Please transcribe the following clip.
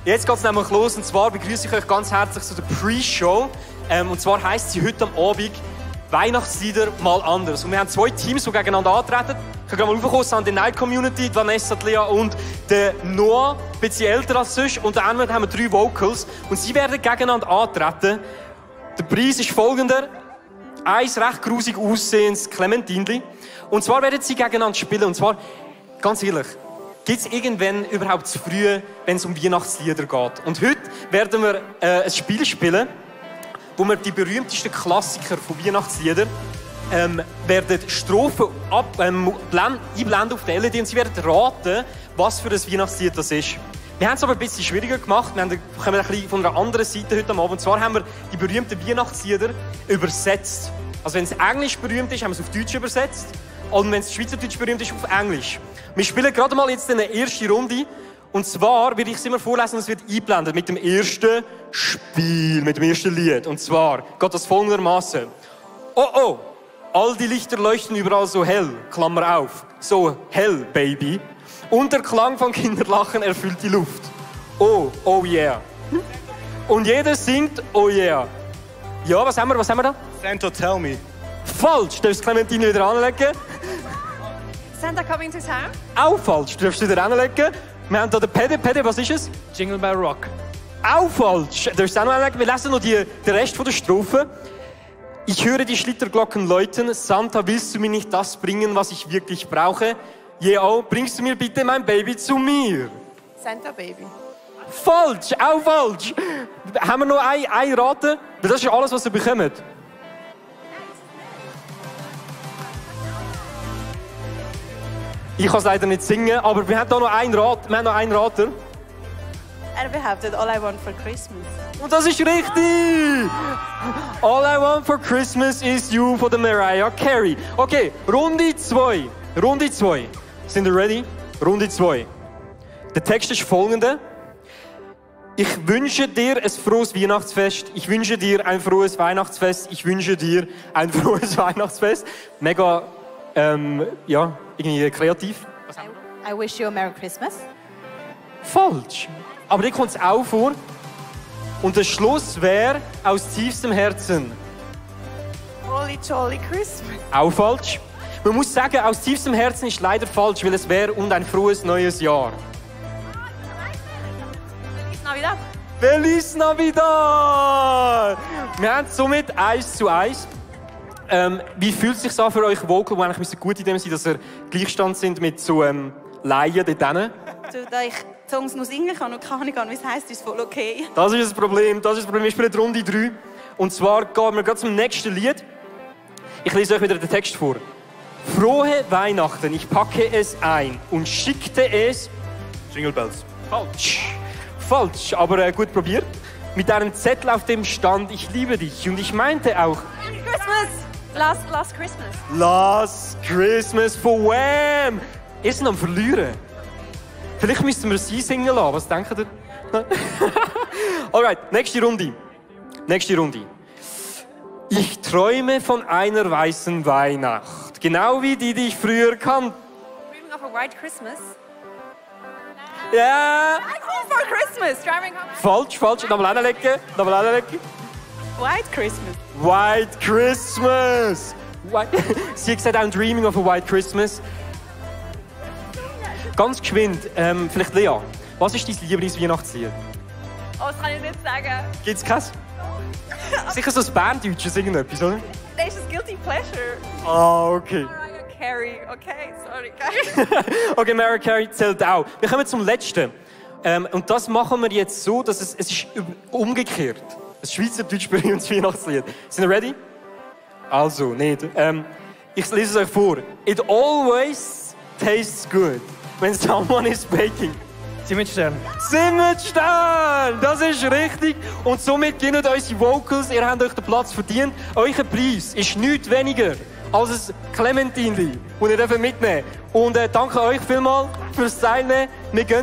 Jetzt geht es nämlich los und zwar begrüße ich euch ganz herzlich zu der Pre-Show. Und zwar heisst sie heute am Abend Weihnachtslieder mal anders. Und wir haben zwei Teams, die gegeneinander antreten. Ich kann gerade mal raufkommen, es sind die Night Community, die Vanessa, die Lea und der Noah, ein bisschen älter als sonst. Und dann haben wir 3 Vocals und sie werden gegeneinander antreten. Der Preis ist folgender. Eins recht grusig aussehendes Clementinli. Und zwar werden sie gegeneinander spielen. Und zwar, ganz ehrlich, gibt es irgendwann überhaupt zu früh, wenn es um Weihnachtslieder geht? Und heute werden wir ein Spiel spielen, wo wir die berühmtesten Klassiker von Weihnachtsliedern werden Strophen einblenden auf der LED und sie werden raten, was für ein Weihnachtslied das ist. Wir haben es aber ein bisschen schwieriger gemacht. Wir kommen ein bisschen von einer anderen Seite heute Abend. Und zwar haben wir die berühmten Weihnachtslieder übersetzt. Also wenn es Englisch berühmt ist, haben wir es auf Deutsch übersetzt. Und wenn es Schweizerdeutsch berühmt ist, auf Englisch. Wir spielen gerade mal jetzt eine erste Runde. Und zwar werde ich es immer vorlesen und es wird eingeblendet mit dem ersten Spiel, mit dem ersten Lied. Und zwar geht das folgendermaßen. Oh oh, all die Lichter leuchten überall so hell, Klammer auf, so hell, Baby. Und der Klang von Kinderlachen erfüllt die Luft. Oh, oh yeah. Und jeder singt, oh yeah. Ja, was haben wir da? Santa, tell me. Falsch, du darfst Clementine wieder anlegen. Santa coming to town? Auch falsch, du darfst wieder anlegen. Wir haben hier den Pede. Pede, was ist es? Jingle Bell Rock. Auch falsch. Du darfst auch noch anlegen. Wir lesen noch den Rest der Strophe. Ich höre die Schlitterglocken läuten. Santa, willst du mir nicht das bringen, was ich wirklich brauche? Yeah, bringst du mir bitte mein Baby zu mir? Santa Baby. Falsch, auch falsch. Haben wir noch ein Raten? Das ist alles, was ihr bekommt. Ich kann es leider nicht singen, aber wir haben da noch einen Rater. Er behauptet All I Want for Christmas. Und das ist richtig! All I Want for Christmas is You von der Mariah Carey. Okay, Runde 2. Sind ihr ready? Runde 2. Der Text ist folgender. Ich wünsche dir ein frohes Weihnachtsfest. Ich wünsche dir ein frohes Weihnachtsfest. Ich wünsche dir ein frohes Weihnachtsfest. Mega, ja, irgendwie kreativ. I wish you a Merry Christmas. Falsch. Aber hier kommt es auch vor. Und der Schluss wäre aus tiefstem Herzen. Holy Jolly Christmas. Auch falsch. Man muss sagen, aus tiefstem Herzen ist leider falsch, weil es wäre und ein frohes neues Jahr. Feliz Navidad. Feliz Navidad! Wir haben somit 1:1. Wie fühlt es sich an für euch Vocal, die eigentlich gut in dem sein, dass ihr Gleichstand sind mit so Laien dort hinten? Da ich Songs noch singen kann und keine Ahnung, wie es heisst, ist voll okay. Das ist das Problem. Wir spielen Runde 3. Und zwar gehen wir zum nächsten Lied. Ich lese euch wieder den Text vor. Frohe Weihnachten, ich packe es ein und schickte es... Jingle Bells. Falsch, aber gut probiert. Mit einem Zettel auf dem stand, ich liebe dich. Und ich meinte auch... Christmas! Last Christmas. Last Christmas for Wham! Ihr seid am Verlieren. Vielleicht müssten wir sie singen lassen. Was denkt ihr? Alright, nächste Runde. Ich träume von einer weißen Weihnacht. Genau wie die ich früher kannte. Dreaming of a White Christmas. Ja. I call for Christmas. Driving home. Falsch. Nochmal anlegen. White Christmas. White Christmas. Sie hat gesagt, I'm dreaming of a White Christmas. Ganz geschwind, vielleicht Lea, was ist dein Lieblingsweihnachtslied? Oh, das kann ich nicht sagen. Gibt's keins? Sicher so ein Berndeutsches, irgendetwas, oder? Das ist ein Guilty Pleasure. Ah, okay. Mariah Carey, okay, sorry. Okay, Mariah Carey zählt auch. Wir kommen zum letzten. Und das machen wir jetzt so, dass es ist umgekehrt. Ein schweizerdeutsch berühmtes Weihnachtslied. Sind ihr ready? Also, nicht. Ich lese es euch vor. It always tastes good when someone is baking. Zimmerstern. Zimmerstern! Das ist richtig. Und somit gewinnen unsere Vocals. Ihr habt euch den Platz verdient. Euer Preis ist nichts weniger als ein Clementinli, das ihr mitnehmen dürft. Und danke euch vielmals fürs Teilnehmen. Wir gehen